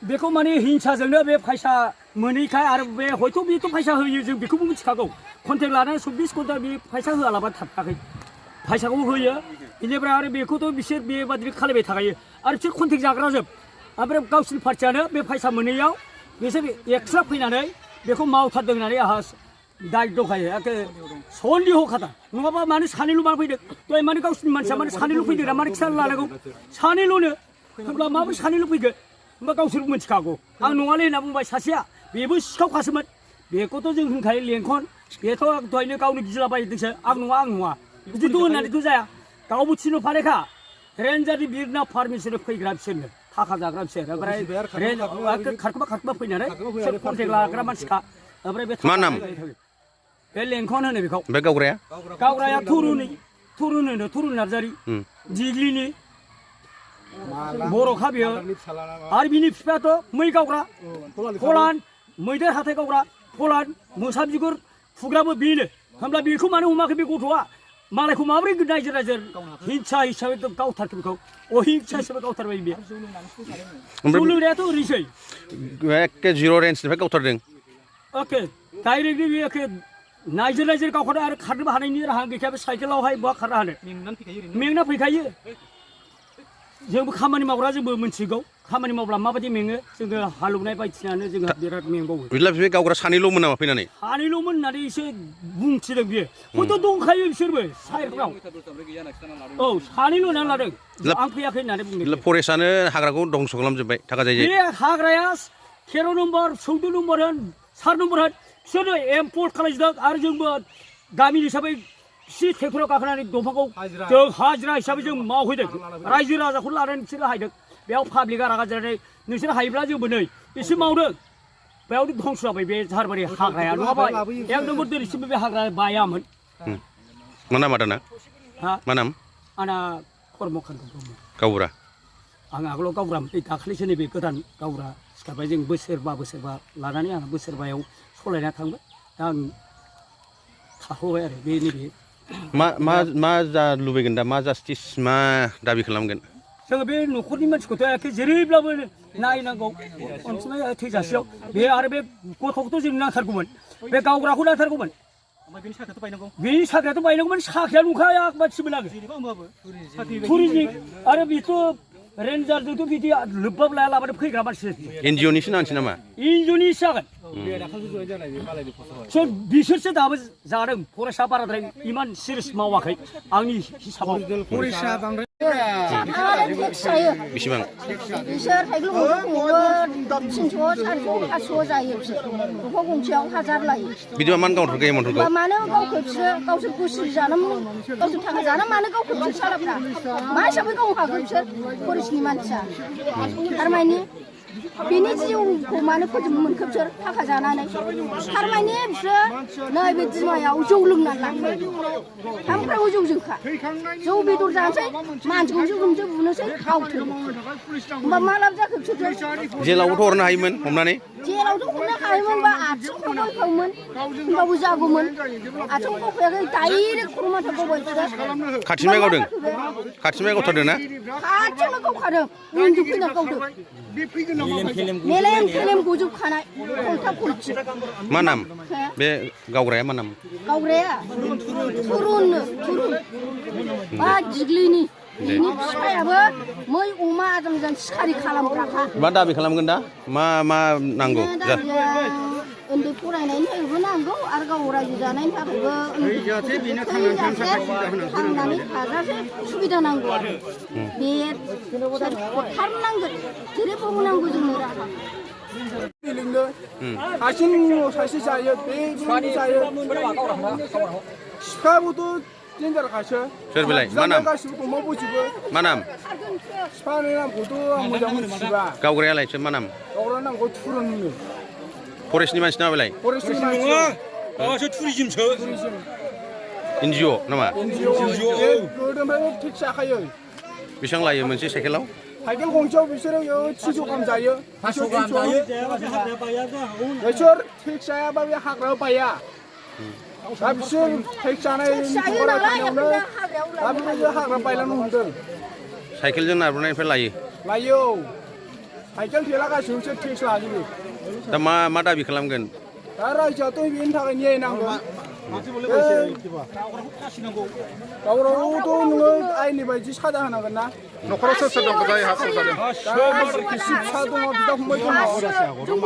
बेखौ माने हिंसाजोंनो बे फैसा मोनैखाय आरो बे हयथ' बेथ' फैसा होयो जों बेखौबो मिथिखागौ कन्टेक्ट लानानै 24 घन्टा बे फैसा होआलाबानो थाथाराखै फैसाखौ होयो बेनिफ्राय आरो बेखौथ' बिसोर बेबादि खालामबाय थाखायो आरो बिसोर कन्टेक्ट जाग्राजोब ओमफ्राय गावसिनि पार्टियानो बे फैसा मोनैयाव बिसोर एक्सट्रा फैनानै बेखौ मावथारदों होननानै आंहा दाय दंखायो एखे सन्देह खाथा नङाबा मानो सानैल' मानो फैदों दहाय मानो गावसिनि मानसिया मानो सानैल' फैदों ना मानो खिथाना लानांगौ सानैल'नो होनब्ला माबोरै सानैल' फैगोन होनबा गावसोर मिथिखागौ आं नङालै होनना बुंबाय सासेया बेबो सिखावखासोमोन बेखौथ' जों होनखायो लेंखन बेथ' दहायनो गावनो गिलाबायदोंसो आं नङा बिदिथ' होननानैथ' जाया गावबो थिनहरफानायखा रेन्जारनि बिरना पारमिसन फैग्रा बिसोरनो थाखा जाग्रा बिसोर ओमफ्राय खारखोमा फैनानै बिसोर कन्टेक्ट लाग्रा मानसिखा ओमफ्राय बे मा नाम बे लेंखन होनो बेखौ बे गावग्राया थुरुन नार्जारि दिग्लिनि बर'खा बियो आरो बिनि बिफायाथ' मै गावग्रा फलान मैदेर हाथाय गावग्रा फलान मोसा बिगुर फुग्राबो बेनो होमब्ला बेखौ मानो हमाखै बे गथ'आ मालायखौ माबोरै रायजो हिंसा हिसाबै गावथारखो बेखौ अहिंसा हिसाबै गावथारबाय बे जौ लोंनायाथ' ओरैसै एखे जिर' रेन्जनिफ्राय गावथारदों अके डाइरेक्टलि बे एखे नायजोर गावखादों आरो खारनोबो हानायनि राहा गैखाया बे साइकेलावहाय बहा खारनो हानो मेंना फैखायो जोंबो खामानि मावग्रा जोंबो मिथिगौ खामानि मावब्ला माबायदि मेङो जोङो हालौनाय बायदिसिनानो जोंहा बिराद मेंबावो बिदिब्ला बे गावग्रा सानैल'मोन नामा फैनानै सानैल'मोन होननानै एसे बुंथिदों बियो हयथ' दंखायो बिसोरबो साइडफ्राव औ सानैल' होननानै लादों आं फैयाखै होननानै बुंदों फरेस्टआनो हाग्राखौ दंस' खालामजोब्बाय थाखा जायै बे हाग्राया 13 नम्बर 14 नम्बर होन 4 नम्बर होन बिसोरनो एम्पर्ट खालामजोबदों आरो जोंबो गामि हिसाबै बिसि ट्रेक्टराव गाखोनानै दंफांखौ जों हाजिरा हिसाबै जों मावहैदों रायजो राजाखौ लानानै बिसोरो हायदों बेयाव पाब्लिकआ रागा जोंनानै नोंसोर हायोब्ला जोंबो नै एसे मावदों बेयावनो धंस जाबाय बे झारबारि हाग्राया नङाबा एक नम्बर दिनैसिमबो बे हाग्राया बायामोन मा नाम आदाना मा नाम आंना कर्मकान्त ब्रह्म गावबुरा आं आगोलाव गावबुरा दाखालिसो नैबे गोदान गावबुरा सिखारबाय जों बोसोरबा लानानै आं बोसोरबायाव सलायना थांबाय दा आं थाथ'बाय आरो बे नैबे मा जा लुबैगोन दा मा जास्टिस मा दाबि खालामगोन जोङो बे न'खरनि मानसिखौथ' एखे जेरैब्लाबो नायनांगौ अनसुमै थैजासेयाव बे आरो बे गथ'खौथ' जों नांथारगौमोन बे गावग्राखौ नांथारगौमोन बेनि साख्रियाथ' बायनांगौमोन साख्रिया नुखाया मानसिमोन आङो टुरिजम आरो बेथ' रेन्जारजोंथ' बिदि लोब्बाबो लायालाबानो फैग्रा मानसि एनजिअनिसो नांसै नामा एनजिअनिसो जागोन बिसोरसो दाबो जादों फरेस्टआ बाराद्राय इमान सिरियास मावाखै आंनि हिसाबाव फरेस्टआ बांद्राय बेसेबां बिसोर साइकेल गंसे 300 400 500 जायो बिसोर दंफां गंसेयाव 1000 लायो बिदिबा मानो गावथारखो एमाउन्टफोरखौ मानो गावखौ गावसोर गुसि जानो गावसोर थाखा जानो मानो गावखौ बिसोर सालाफ्रा मा हिसाबै गावनो हागौ बिसोर फरेस्टनि मानसिया थारमाने बेनि जिउखौ मानो फोजोबनो मोनखो बिसोर थाखा जानानै थारमाने बिसोर नैबे दिमायाव जौ लोंनानै लांबाय सामफ्रामबो जौजोंखा जौ बेदर जानोसै मानसिखौ जौजों बुनोसै गावथों होमबा मा लाब जाखो बिसोर जेलावबोथ' हरनो हायोमोन हमनानै जेलावथ' हरनो हायोमोनबा आथिं खबयखांमोन होमबाबो जागौमोन आथिं खबयाखै डाइरेक्ट खर' माथा गबाय बिसोर खाथिनिफ्राय गावदों खाथिनिफ्राय गावथारदों ना खाथियावनो गावखादों उन्दु फैना गावदों मेलेम गजोबखानाय खलथा खलथि मा नाम बे गावग्राया मा नाम गावग्राया थुरुन बा दिग्लिनि बिनि फिफायाबो मै अमा आजां सिखारि खालामग्राखा मा दाबि खालामगोन दा मा नांगौ उन्दै फरायनायनि थाखायबो नांगौ आरो गाव रायजो जानायनि थाखायबो थांनानै थाजासे सुबिदा नांगौ आरो बे हरथारनांगोन जेरैबाबो नांगौ जोंनो राहा हारसिं सासे जायो बे जायो सिखाबोथ' डेन्जारखासो सोर बेलाय मा नाम गासिबो दंफां बसिबो मा नाम सिखानि नामखौथ' आं मोजां मिथिजोबा गावग्रायालाय सोर मा नाम गावग्रा नामखौ थुरुन होनो फरेस्टनि मानसि नामा बेलाय फरेस्टनि मानसि माबासो टुरिजमसो एनजिअ नामा गोदोनिफ्रायनो टेक्स जाखायो बेसेबां लायो मोनसे साइकेलाव साइकेल गंसेयाव बिसोरो 300 गाहाम जायो 500 बिसोर टेक्स जायाबा बे हाग्रायाव बाया दा बिसोर टेक्स जानायनि थानायावनो दा बेबायदि हाग्रा बायलांनो हमदों साइकेलजों नारबोनायनिफ्राय लायो साइकेल थेला गासिबोसो टेक्स लाजोबो दा मा दाबि खालामगोन दा रायजोआथ' बेनि थाखाय न्याय नांगोन दावरावथ' नोङो आयेननि बायदि साजा होनांगोन ना न'खराव सोर सोर दं जाय हाखर जादों दा बिसि फिसा दङ बिदा फंबाय दङ